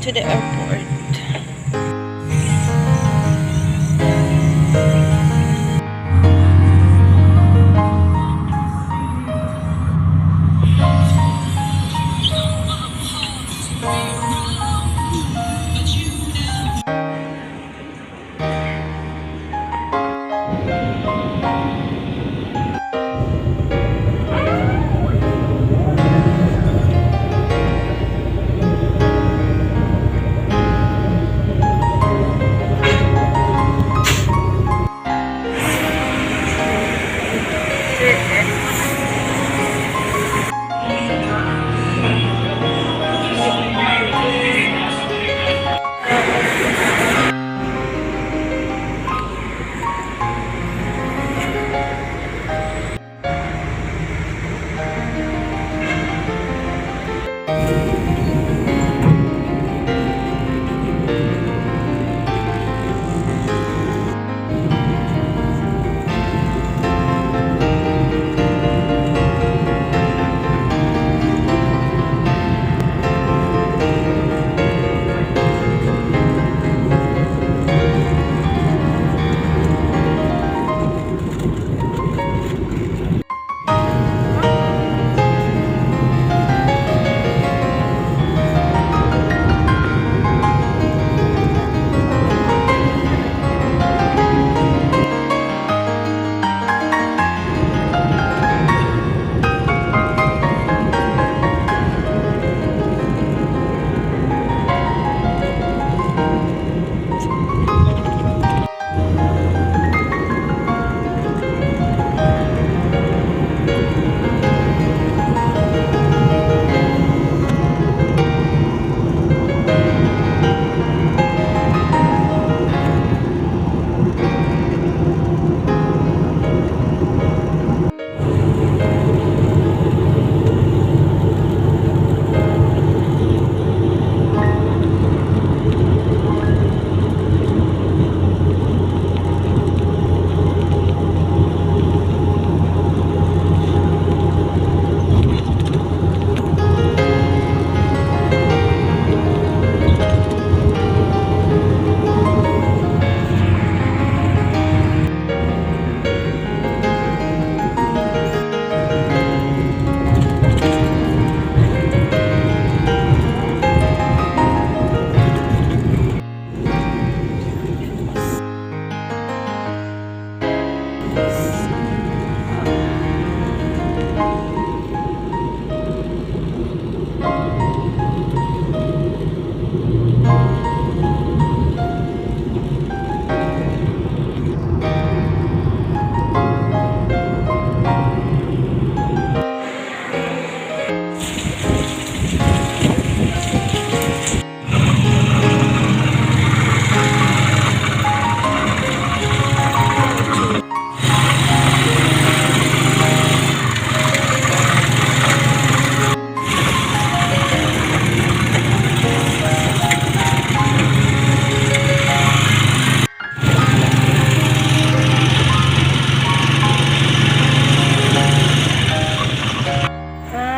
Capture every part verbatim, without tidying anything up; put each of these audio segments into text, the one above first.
to the airport.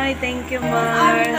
Ay, thank you, Mars.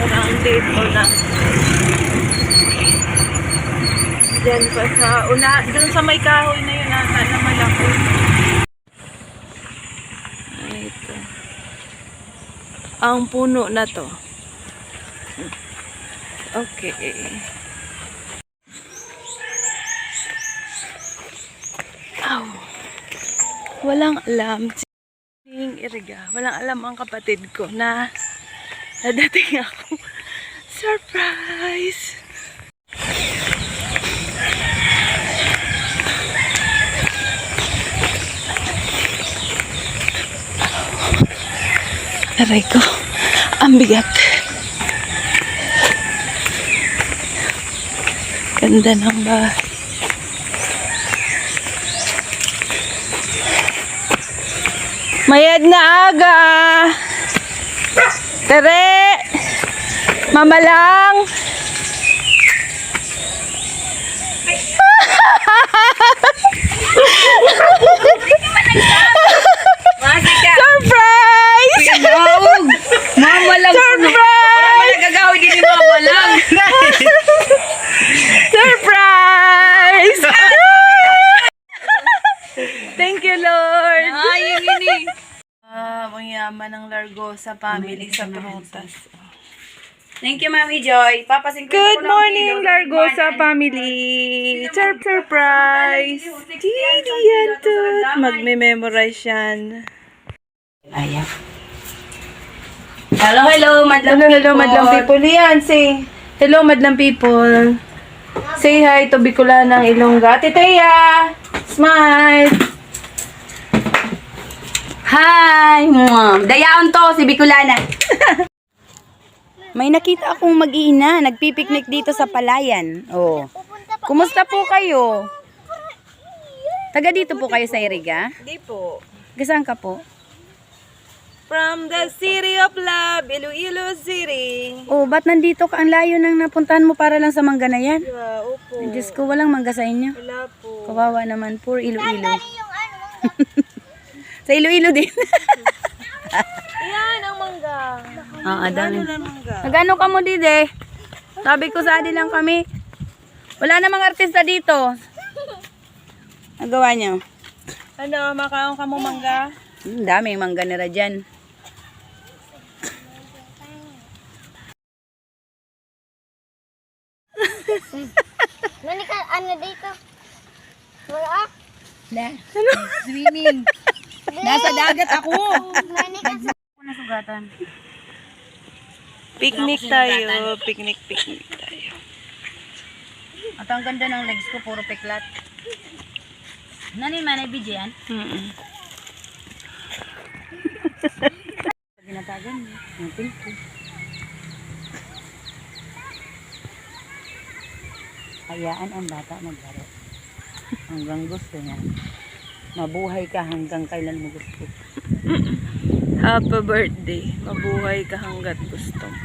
Parang dito na. Diyan pa sa una, dun sa may kahoy na yun, ata na malaki. Ito. Ang puno na to. Okay. Aw. Walang alam. Ning iriga. Walang alam ang kapatid ko na nadating ako. Surprise! Aray ko. Ang bigat. Ganda ng bahay. Mayad nga aga. Tere. Mamalang. Surprise! Mama lang. Surprise! Surprise! Thank you, Lord. Ay, yun, yun, eh. Ah, ang yaman ng Largosa family sa prutas. Thank you, Mami Joy. Papa, singkwenta. Good morning, Largosa family. Sur-, surprise. Didi yan to. Magme-memorize yan. Aya. Hello, hello, madlang Hello, hello, people. Madlang people. Yan, say, "Hello, madlang people." Say hi to Bicolana ng Ilongga. Ate Thea, smile. Hi! Mwah. Dayaon to, si Bicolana. May nakita akong mag-iina, nagpipiknik dito sa palayan. Oh. Kumusta po kayo? Taga dito po kayo sa Iriga? Hindi po. Taga saan ka po? From the city of love, Iloilo City. Oh, ba't nandito ka? Ang layo nang napuntahan mo para lang sa mangga na yan. Yeah, opo. Diyos ko, walang mangga sa inyo. Wala po. Kawawa naman, poor Iloilo. Sa Iloilo din. Yan ang mangga. Oo, dami. Ano na mangga? Nagano ka mo, Dide? Sabi ko, sali lang kami. Wala namang artista dito. Nagawa niyo? Ano, makaon ka mo mangga? Hmm, daming mangga nira dyan. Mani ka, ano dito? Wala. Na. Swimming. Nasa dagat ako. Mani ka. Ako nasugatan. Picnic tayo. Picnic, picnic tayo. At ang ganda ng legs ko, puro peklat. Nani man ay B J yan? Mm-mm. Ginatagan niya. Ang pink ko. Hayaan ang bata maglaro. Hanggang gusto niya. Mabuhay ka hanggang kailan mo gusto. Happy birthday. Mabuhay ka hanggat gusto mo.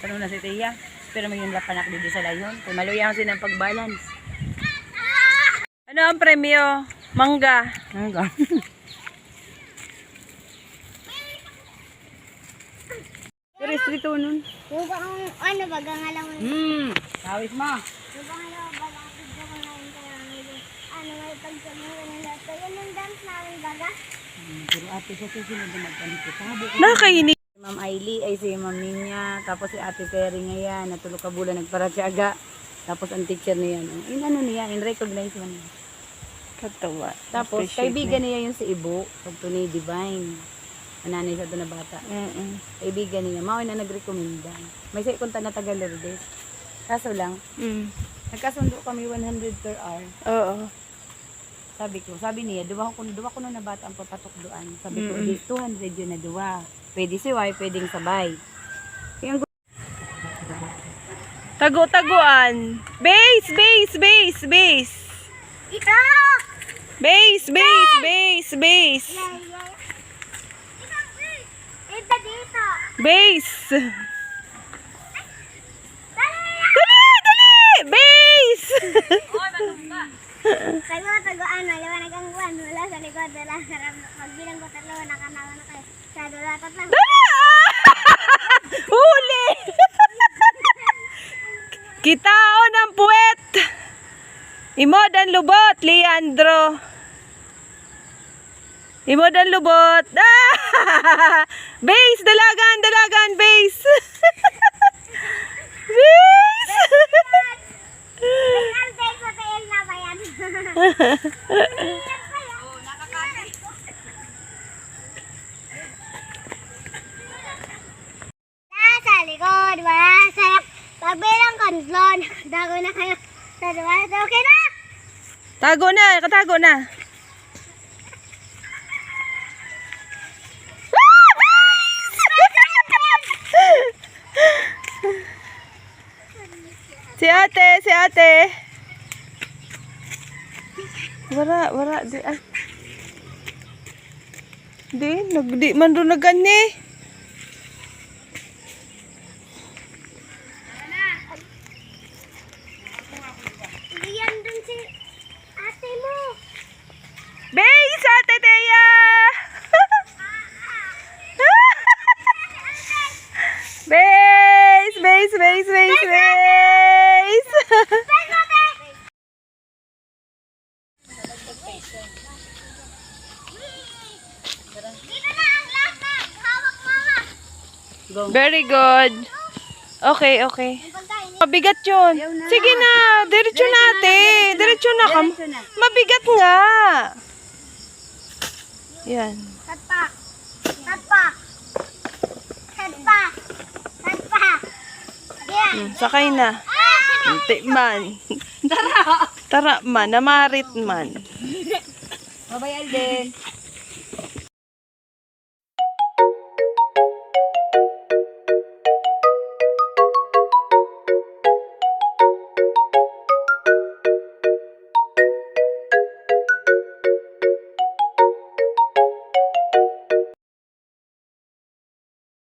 Ano na si Tia? Pero may yung lapanak dito sa layon. Kung maluya ang sinang pag-balance. Ano ang premyo? Mangga. Mangga. Pero estrito nun. Yung ba ang ano ba, gangalangan? Hmm, tawis mo. Yung ba nga ba, ang video ko na yung kaya may ano, may pagsabihan nila. Kaya yung dance namin baga? Hmm, pero ate, sa susunod na magpanito, tabo ko. Nakakainis. Si Ma'am Ailey, ay si Ma'am Ninya, tapos si Ate Terry nga yan, na tulo ka bulan nagparatyaga. Tapos ang teacher niya, no, in ano niya, in recognize man niya. Katawa. Tapos, appreciate kaibigan niya. Niya yung si Ibo, pag ni Divine. Ang nanay sa doon na bata. Mm-mm. Kaibigan niya, mao na nagrekomenda. May sa kunta na taga Lourdes. Kaso lang, Mm. nagkasundo kami one hundred per hour. Oo. Sabi ko, sabi niya, duwa ko, duwa ko na bata ang papatukduan. Sabi ko, Mm-mm. "Di, two hundred yun na duwa. Pwede siway, pwedeng sabay." Yung tago-taguan. Base, base, base, base. Ito! Base, base, base, base. Yay, yay. Ito, dito. Base. Dali! Dali, dali! Base! Tago-taguan, maliwanag ang buwan. Wala sa likod, wala sa harap. Magbilang ko tatlo, nakanawa na kayo. Sa dalawa, tatlo. Dali! Ah! Huli! Kitaon ang puwet! Imod ang lubot, Leandro. Imod ang lubot. Ah! Base, dalagan, dalagan, base. Base! May update sa T L na ba yan? Wala sa likod, wala sa pagbilang kontlon. Tago na kayo. Sa duwa, okay na? Tago na, katago na. Si ate, si ate. Wara, wara, di, ah. Di, nag-, di man ro nagani. Diyan dun si ate mo. Base, Ate Thea! Base, base, base, base, base! Dito na ang lahat na hawak, mama. Very good. Okay, okay. Mabigat yun. Ayaw na. Sige na, diretso na, ate. Diretso na, diretso na. Diretso na ka. Diretso na. Mabigat nga. Yan. Cut pa. Hmm, sakay na. Hindi man. Tara. Tara man, namarit man. Bye-bye, Alden.